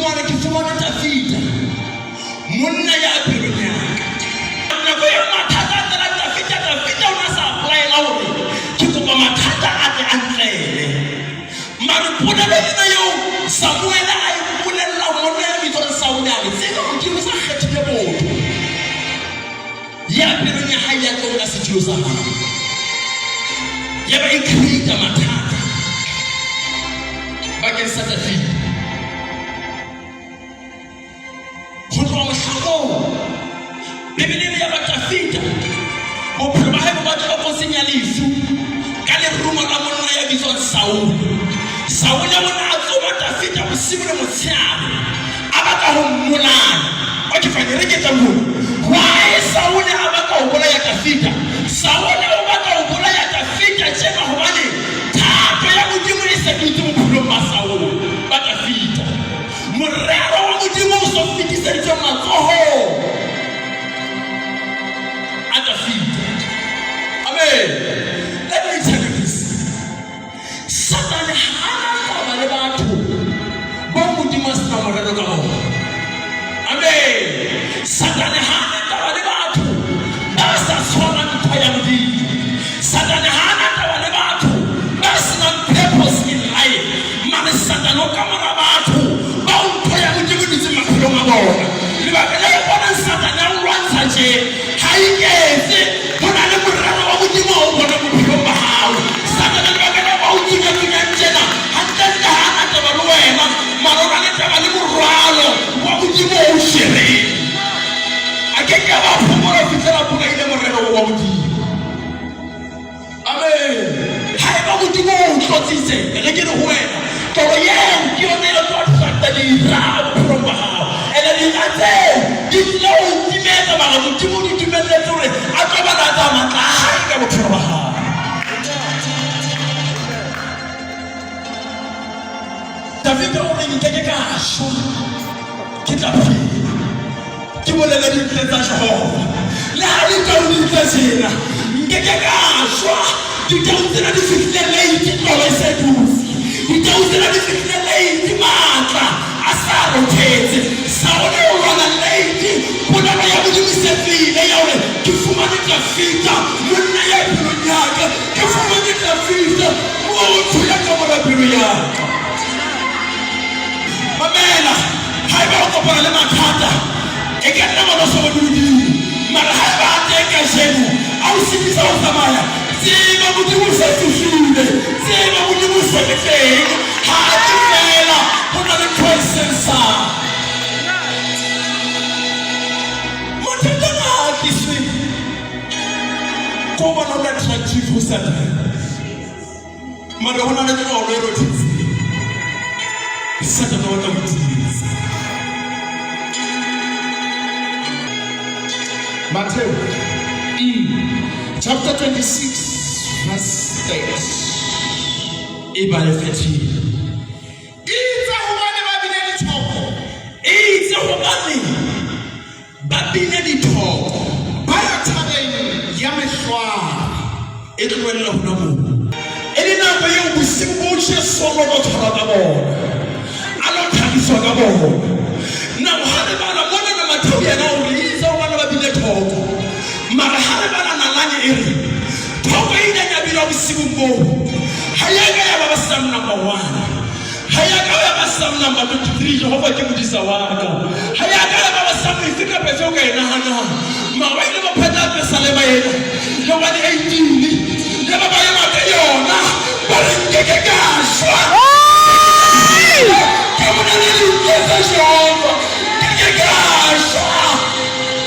Modimo a re ke fumane Dafida, monna ya pelong ya ka. Nako eo mathata a tlela Dafida, Dafida o ne a sa applyela hore ke kopa mathata a tle a ntlele. Mare polelo ena eo Samuele a e bolella monna ya bitswang Saule a re, tseba Modimo sa kgethile motho ya pelong ya hae ya tlo nka setulo sa hao. Yaba e create mathata bakeng sa Dafida. Ho tloha mohlang oo, Bibele e re yaba Dafida bophelo ba hae bo ba tlokotsing ya lefu ka lerumo la monna ya bitswang Saule. Saule o ne a tsoma Dafida bosibu le motshehare, a batla ho mmolaya. Okay, fine, re ke tla moo. Why Saule a batla ho bolaya Dafida? Saule o batla ho bolaya Dafida tjena hobane thato ya Modimo e se dutse bophelong ba Saule, ba Dafida. Morero wa Modimo o so fetiseditswe matsohong a Dafida. Amen. Let me tell you this. Satane ha a na taba le batho bao Modimo a sena morero ka bona. Amen. Satane ha a na taba le batho ba sa tshwarang ntho ya Modimo. Satane ha a na taba le batho ba senang purpose in life. Mare Satane o ka mora batho bao ntho ya Modimo e dutseng maphelong a bona. Lebaka le o bonang Satane a o lwantsha tje, ha iketse, ho na le morero wa Modimo o bona bophelong ba hao. Satane lebaka le ba o tsunyatsunyang tjena, hantlentle ha a na taba le wena, mara o na le taba le morwalo wa Modimo o o jereng. A ke ke a ba phomola ho fihlela a bolaile morero wa Modimo. Amen. Haeba Modimo o tlotsitse, re ke re ho wena, toro eo ke yona e tlo attracta dira bophelong ba hao. Ene dira tseo di tlile ho timetsa, mara Modimo o di dumelletse hore a tlo balatsa matla a hae ka bophelo ba hao. Davida o re nke ke ka shwa, ke tla phela, ke bolele dintle tsa Jehova. Le ha ditau di tla tjena, nke ke ka shwa. Ditau tsena di fihlile late, tlolo e se dutse. Ditau tsena di fihlile late, matla a sa rothetse. Saule o lwana late, polelo ya Modimo e se tlile ya hore ke fumane Dafida, monna ya pelong ya ka, ke fumane Dafida, motho ya ka mora pelo ya ka. Mamela, haeba o kopana le mathata, e ka nna ngwana so Modimo. Mara haeba a teng kajeno, a o sitisa ho tsamaya, tseba Modimo o se fihlile, tseba Modimo o se le teng. Ha a tle feela, ho na le ntho e sensang. Mathata ana ha a tliswe ko bona o le attractive ho Satane. Mara ho na le tlolo e rothetseng. Satane o tla mo timetsa. Matthew chapter 26 verse 8. E ba le 13. Itse hobane ba bile dithoko, Eitse hobane ba bina dithoko, ba ya thabeng ya Mehlware. E tlohelle hona moo. E le nako eo bosiu bo Jesu a lo tshwarwa ka bona, a lo thabiswa ka bona. Now ha re bala mona na Mattheu yena o re itse hobane ba bile thoko, mara ha re bala nalane e re thoko e ileng ya binwa bosiung boo ha ya ka ya ba ba Psalm number 1, ha ya ka ya ba Psalm number 23, Jehova ke modisa wa ka, ha ya ka ya ba ba Psalm efe kapa efe o ka e nahanang. Mara ba ile ba phetha pesalema ena ya 118, ya ba ba ema ka yona, ba re nkeke ka shwa, ke bolele dintho tsa Jehova, nkeke ka shwa,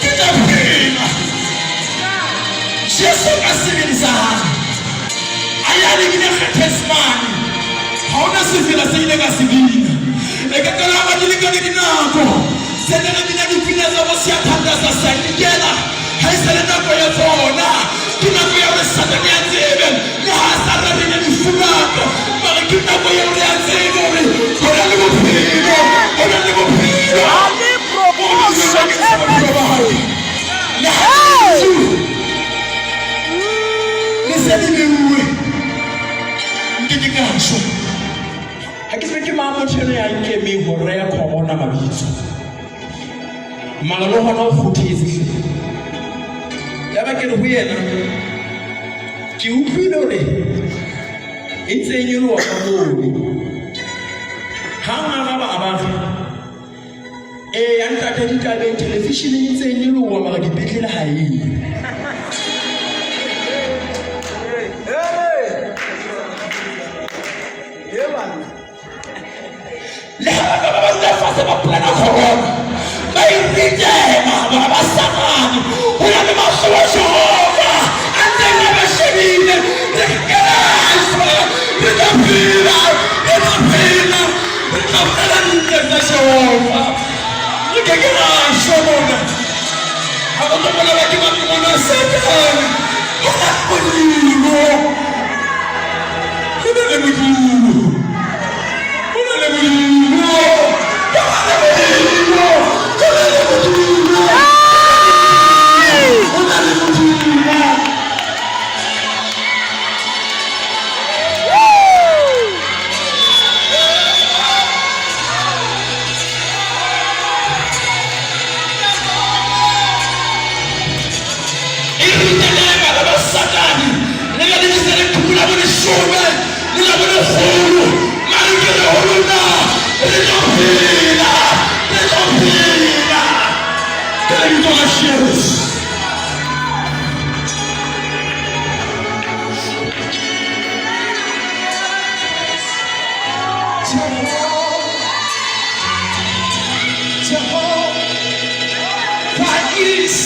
ke tla phela. Jesu ka sebele sa hae a ya lebile Gethsemane, ha hona sefela se ile ka se bina. E ka qala ba di lekane dinako se ne re bina dipina tsa bo siathandaza sa inkela, ha e sa le nako ya tsona. Ke nako ya hore Satane a tsebe, le ha a sa rerile lefu la ka, mara ke nako ya hore a tsebe hore ho na le bophelo, ho na le bophelo. Bo Modimo bakeng sa bophelo ba hae. Le ha lefu le se le beuwe, nke ke ka shwa. Ha ke tsebe ke mang motho eno ya nkemeng hora ya corona. na mabitso mara le gona o kgothetse hle ya ba ke re ho yena ke utlwile hore e ntse e nyoloha ka mono ha araba a ba re ee ya ntate ditabeng televisioneng e ntse e nyoloha mara dipetlele ha eyo. Le ha ba ka ba ba dula fatshe ba plana corona ba iritela bona ba satane ho na le mahlo wa Jehova a ntseng a ba shebile re ke ra shwa re tla phela re tla phela re tla bolela dintle tsa Jehova re ke ke ra shwa mona ha go tlo bolawa ke matimona a Satane go na le Modimo go na le Modimo go na le Modimo go na le Modimo go na le Modimo go na le Modimo. E ritele bana ba Satane le la lebisa leqhubu la boleshome le la bolekgolo mare ke re ho lona re tlo phela re tlo phela ka lebitso la Jesu. Jehovah is